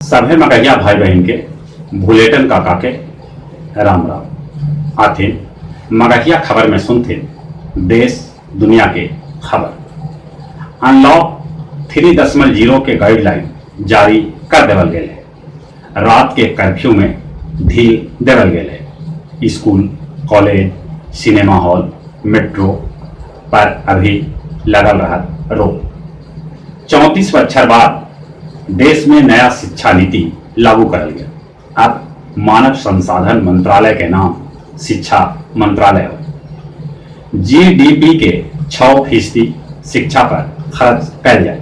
सभे मगहिया भाई बहिन के भुलेटन काका के राम राम। आथिन मगहिया खबर में सुनथिन देश दुनिया के खबर। अनलॉक 3.0 के गाइडलाइन जारी कर देवल गेल हे। रात के कर्फ्यू में ढील देवल गेल हे। School, college, cinema hall, metro पर अभी लगल रहत रोक। 34 बच्छर बाद देश में नया शिक्षा नीति लागू करल गेल। अब मानव संसाधन मंत्रालय के नाम शिक्षा मंत्रालय हो। जीडीपी के 6% शिक्षा पर खर्च कैल जाए।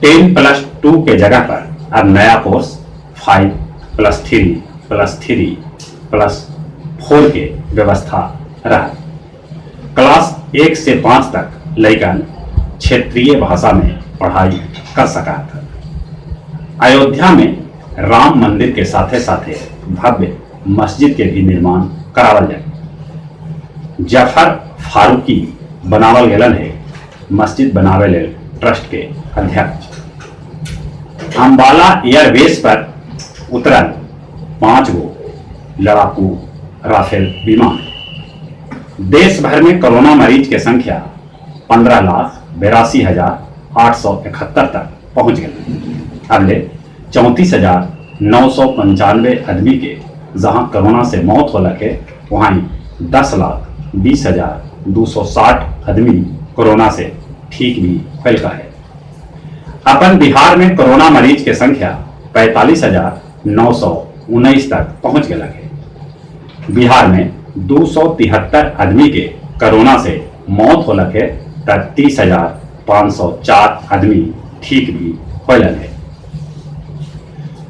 10+2 के जगह पर अब नया कोर्स 5+3+3+4 के व्यवस्था रहा। क्लास 1 से 5 तक लइकन क्षेत्रीय भाषा में पढ़ाई कर सका था। अयोध्या में राम मंदिर के साथे साथे भव्य मस्जिद के भी निर्माण करावल जाए। जफर फारूकी बनावल गेलन है मस्जिद बनावे ले ट्रस्ट के अध्यक्ष। अंबाला एयरबेस पर उतरल 5 गो लड़ाकू राफेल विमान। देश भर में कोरोना मरीज के संख्या 15,82,871 तक पहुंच गई। अब ले 34,995 आदमी के जहां कोरोना से मौत हो लगे, वहीं 10,20,260 आदमी कोरोना से ठीक भी फैल का है। अपन बिहार में कोरोना मरीज के संख्या 45,919 तक पहुंच गया है। बिहार में 273 आदमी के कोरोना से मौत होलक है त 30,504 आदमी ठीक भी होलन है।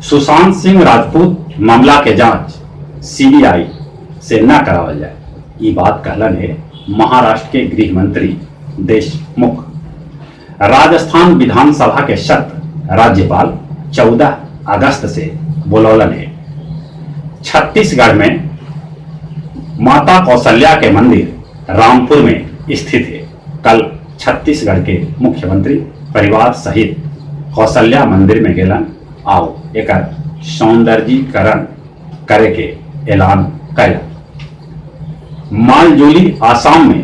सुशांत सिंह राजपूत मामला के जांच सीबीआई से न करावल जाए, ये बात कहलन है महाराष्ट्र के गृह मंत्री देशमुख। राजस्थान विधानसभा के सत्र राज्यपाल 14 अगस्त से बुलौलन है। छत्तीसगढ़ में माता कौशल्या के मंदिर रामपुर में स्थित है। कल छत्तीसगढ़ के मुख्यमंत्री परिवार सहित कौशल्या मंदिर में गेलन आओ एक सौंदर्यीकरण करे के ऐलान कैला। मालजोली आसाम में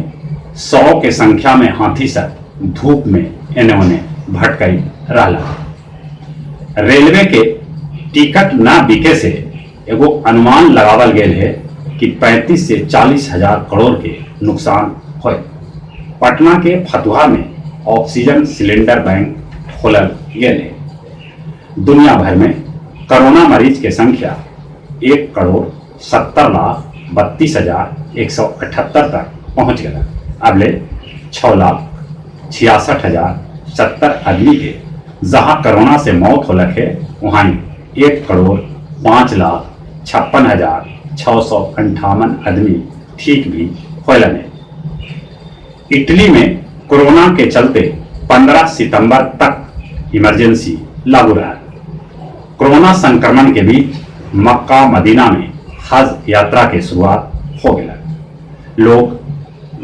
100 के संख्या में हाथी सब धूप में एने ओने भटकई रहला। रेलवे के टिकट ना बिके से एगो अनुमान लगावल गेल है कि 35 से 40 हजार करोड़ के नुकसान होए। पटना के फतुहा में ऑक्सीजन सिलेंडर बैंक खोलल गेल है। दुनिया भर में कोरोना मरीज के संख्या 1,70,32,178 तक पहुंच गया। अब ले 6,66,070 आदमी के जहां कोरोना से मौत होलक है, वहां 1,05,56,658 आदमी ठीक भी होलन है। इटली में कोरोना के चलते 15 सितंबर तक इमरजेंसी लागू रहा। कोरोना संक्रमण के बीच मक्का मदीना में हज यात्रा के शुरुआत हो गया। लोग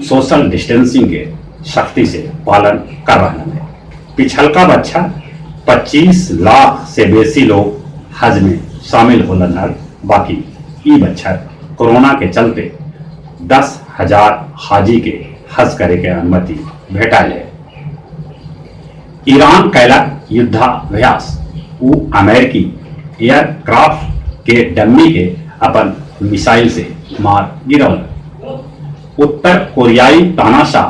सोशल डिस्टेंसिंग के सख्ती से पालन कर रहे हैं। पिछलका बच्छर 25 लाख से बेसी लोग हज में शामिल होलन हल, बाकी ई बच्छर कोरोना के चलते 10,000 हाजी के हज करे के अनुमति भेटायल है। ईरान कैलक युद्धाभ्यास, उ अमेरिकी एयरक्राफ्ट के डम्मी के अपन मिसाइल से मार गिरौल। उत्तर कोरियाई तानाशाह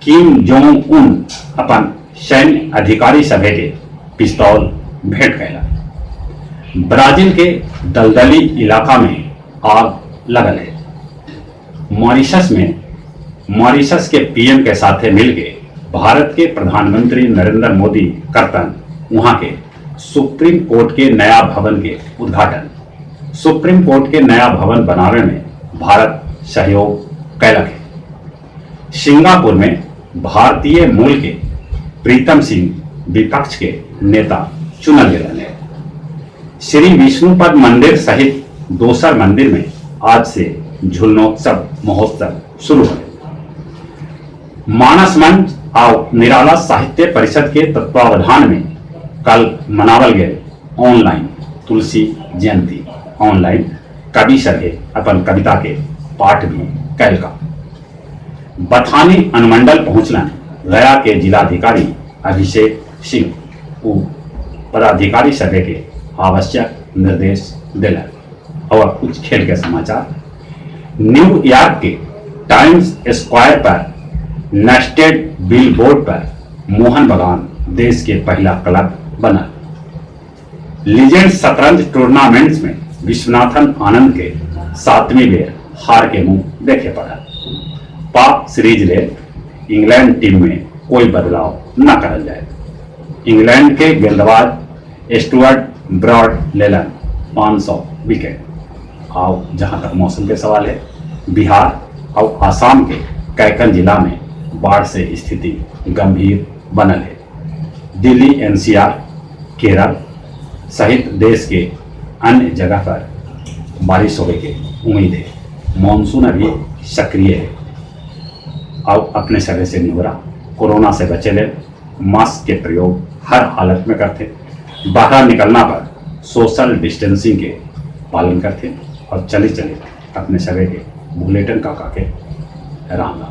किम जोंग उन अपन सैन्य अधिकारी सभे के पिस्तौल भेंट कैला। ब्राजील के दलदली इलाका में आग लगल है। मॉरिशस में मॉरिशस के पीएम के साथे मिलके भारत के प्रधानमंत्री नरेंद्र मोदी करतन वहां के सुप्रीम कोर्ट के नया भवन के उद्घाटन। सुप्रीम कोर्ट के नया भवन बनावे में भारत सहयोग कैलक है। सिंगापुर में भारतीय मूल के प्रीतम सिंह विपक्ष के नेता चुनल गेलन है। श्री विष्णुपद मंदिर सहित दोसर मंदिर में आज से झूलनोत्सव महोत्सव शुरू है। मानस मंच और निराला साहित्य परिषद के तत्वावधान में कल मनावल गए ऑनलाइन तुलसी जयंती। ऑनलाइन कवि सभे अपन कविता के पाठ भी कैलका। बथानी अनुमंडल पहुंचलन गया के जिलाधिकारी अभिषेक सिंह। ऊ पदाधिकारी सभे के आवश्यक निर्देश देलन। और कुछ खेल के समाचार। न्यूयॉर्क के टाइम्स स्क्वायर पर नेस्टेड बिल बोर्ड पर मोहन बगान देश के पहला क्लब बनल। लीजेंड्स शतरंज टूर्नामेंट्स में विश्वनाथन आनंद के सातवीं बेर हार के मुंह देखे पड़ल। पाक सीरीज लेल इंग्लैंड टीम में कोई बदलाव न करल जाए। इंग्लैंड के गेंदबाज स्टुअर्ट ब्रॉड लेलन 500 विकेट। आउ जहां तक मौसम के सवाल है, बिहार और आसाम के कैकन जिला में बाढ़ से स्थिति गंभीर बनल है। दिल्ली एनसीआर, केरल सहित देश के अन्य जगह पर बारिश होवे के उम्मीद है। मानसून अभी सक्रिय है। और अपने सभे से निहोरा, कोरोना से बचे ले मास्क के प्रयोग हर हालत में करते, बाहर निकलना पर सोशल डिस्टेंसिंग के पालन करते और चले चले अपने सभे के बुलेटिन काका के राम राम।